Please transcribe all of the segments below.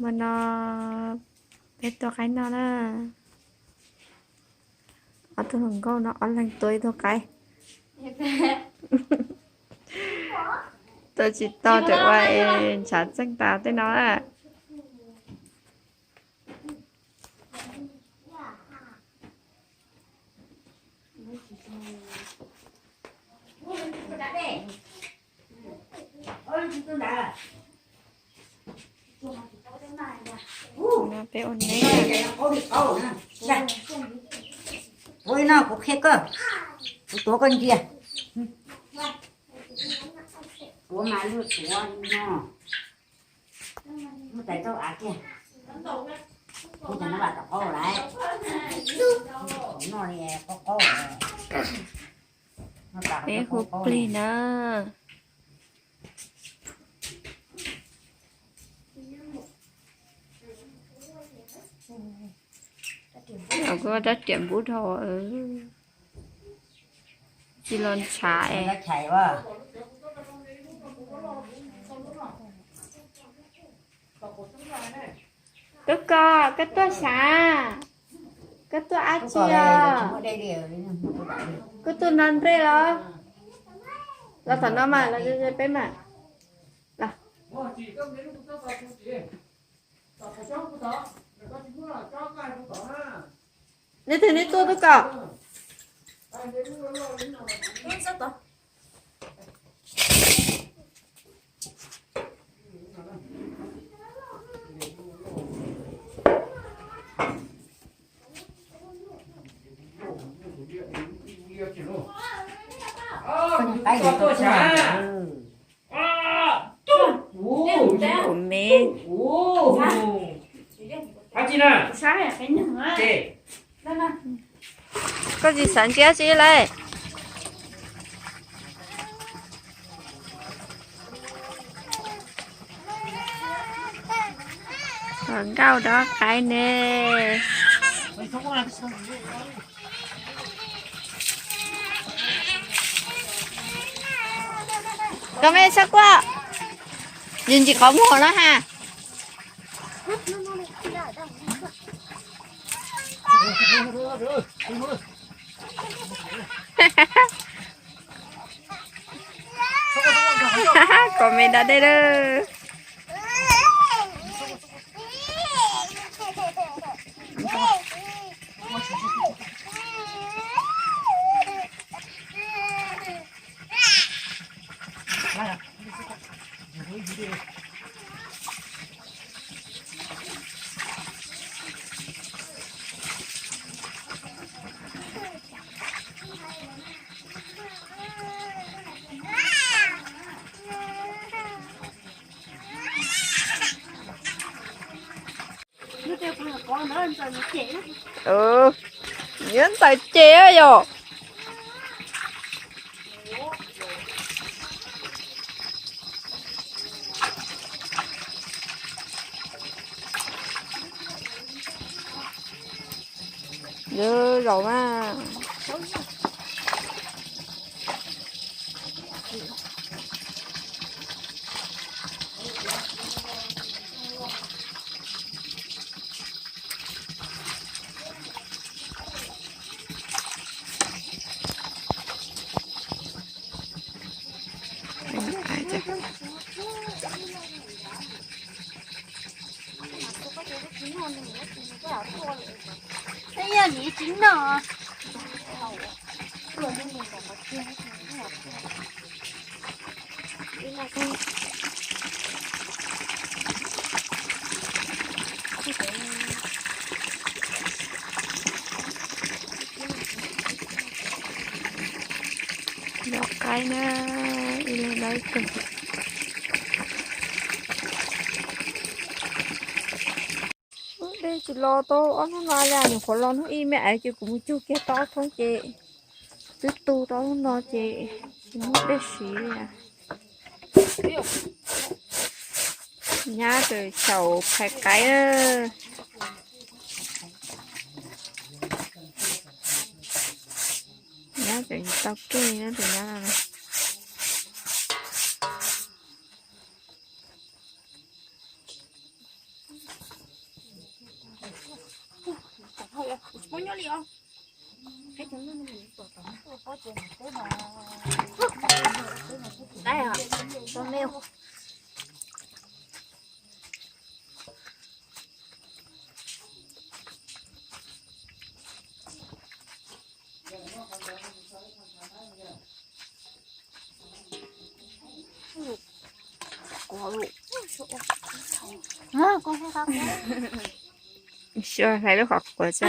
Hmo no peb tua qaib noj na. Ob tug hluas nkauj no ob leeg tua ib tug qaib. Tua tsis tau, ua es ntshav txeej tas tej no na. Peb ua neb. Ua li no kuv qhia koj, kuv tuav koj ntsia. Tuav mas luag tuav li no. Muab tais rau av kiag. Kuv cov no vam tom qau lawm. Noj li qaub qaub. Peb hu plig na. Kuv rab riam npub dhau, tsis los ntshav es. Tub Kos, koj tuaj xav, koj tuaj dab tsi os? Koj tuaj noj nplej los? Los tom no mas, los ze peb mas. Los. Neb twg neb tuaj, Tub Kos? Kuv me. Koj tsis xav ntsia tsi lawm? Hluas nkauj dob qaib ne. Koj me sab kuaj, ntsim ntsim qhov muag no ha. Kom me da dej lawm. Yuav ntxawm ces yom. Zaum mas. Dob qaib na, ib leeg dob ib tug. Dej tsis los tau ob hnub no li, nyuam qhuav los hnub ib me aiv ces kuv mus cug kiag tau ob thoob ces twb tu tau hnub no ces tsis muaj dej siv li. Nyab tseem xyaum phais qaib. Nyab tseem tsis tau keej na tus nyab no. Xyov hlais lub qhov quav tso.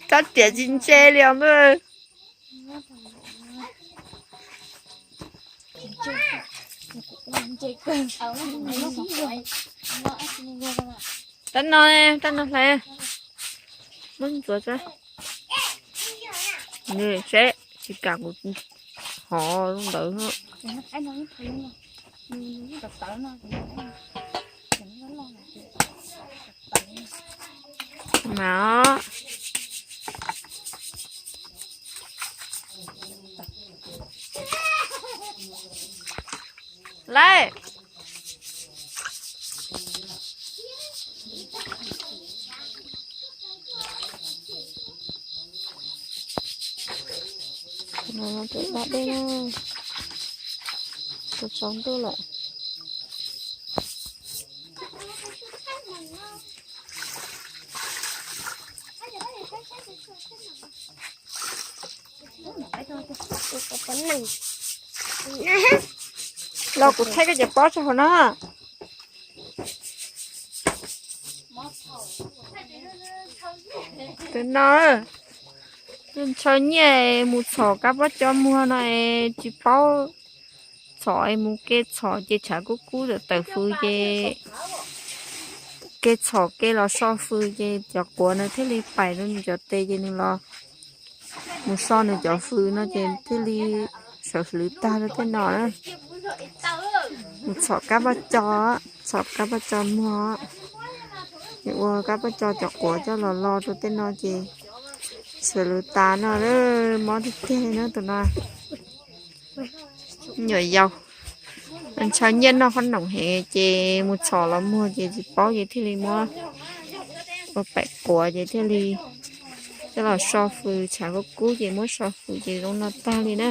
Txhob riam tsis ntse li os ntuj. Tab no, tab no hlais. Muab ntxuav tso. Nws seb tsis kam kuv hov ntawd. Mas os. Laib. Tus dab dej na, tus tsaus ntuj lawm. Los kuv thaij koj cov pob rau hauv no. Tus no, ntshaw nyiaj mus txhom kab pob cov muag no es tsis paub txhom es mus ke txhom ces tshav kub kub tawm tawm fws ces ke txhom ke los so fws ces cov quav no thiaj li pais rau nws cov tes ces nws los mus so nws cov fws no ces thiaj li sawv hlwv tag rau tej no na. Mus txhom kab pob cov, txhom kab pob cov muag, ces ua kab pob cov cov quav coj los lo rau tej no ces sawv hlwv tas no. Mob tiag tiag li na tus no. Nyuam yaus ntshaw nyiaj noj qhob noom heev ces mus txhom los muag ces tsis paub ces thiaj li muab ua paim quav ces thiaj li coj los so fws, tshav kub kub ces muab so fws ces zoo no tag li na.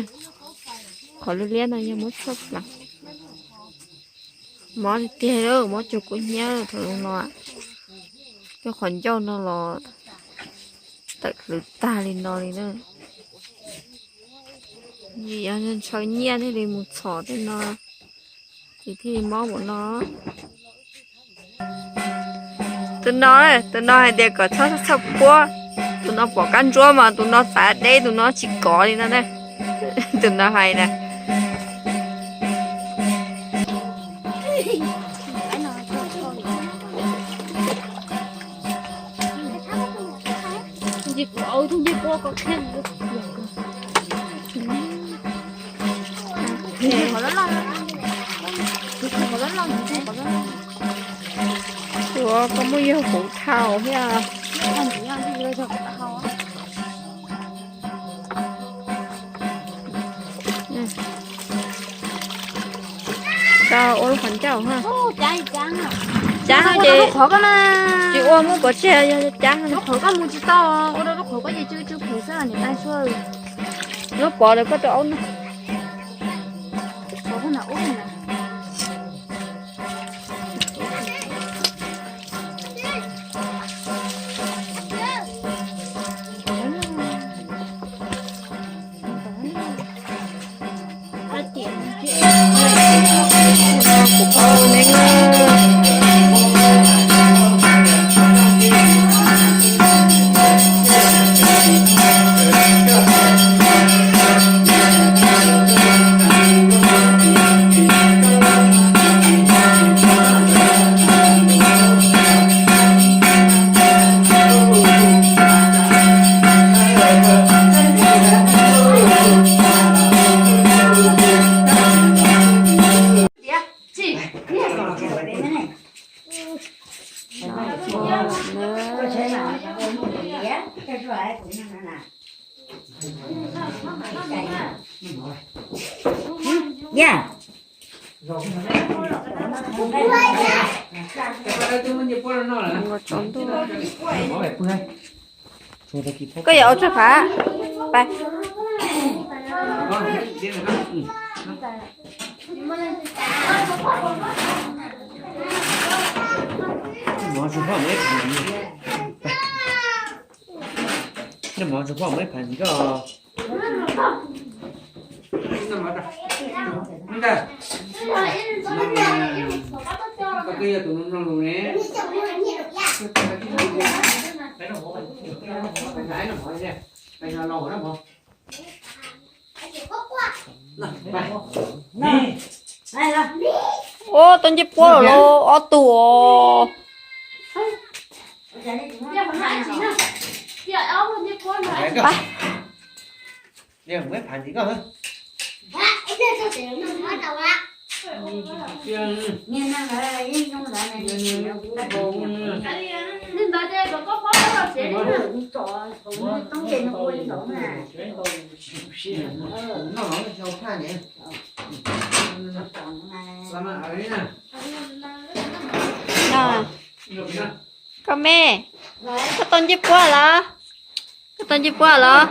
Qhov liab liab no yog muab tshuaj pleev. Mob tiag tiag, mob cuag kua hnyiab thaum zoo no. Cov qhov ncauj no los tawm hlwv tag li no li na. Vim yog ntshaw nyiaj thiaj li mus txhom tej no ces thiaj li mob npaum no. Tus no, tus no hais tias kom txhob txhob puab, tus no pom kab ntsuab mas tus no txav deb, tus no tsis kov li no na. Tus no hais na. Ua koj muaj yog huv thau thiab. Koj ua lub qhov ncauj ha. Cab ces tsis ua muab pov tseg, yog cab. Lub qhov koj mus tsis tau, ua rau lub qhov koj ces tsw tsw phem xwb niam tais suav. Lub pov rau koj rau aub no. Yog Koj yuav ua tshuaj phav. Pais. Ua tau ncej puab los ob tug os. Koj me, koj tau ncej puab los? Koj tau ncej puab los?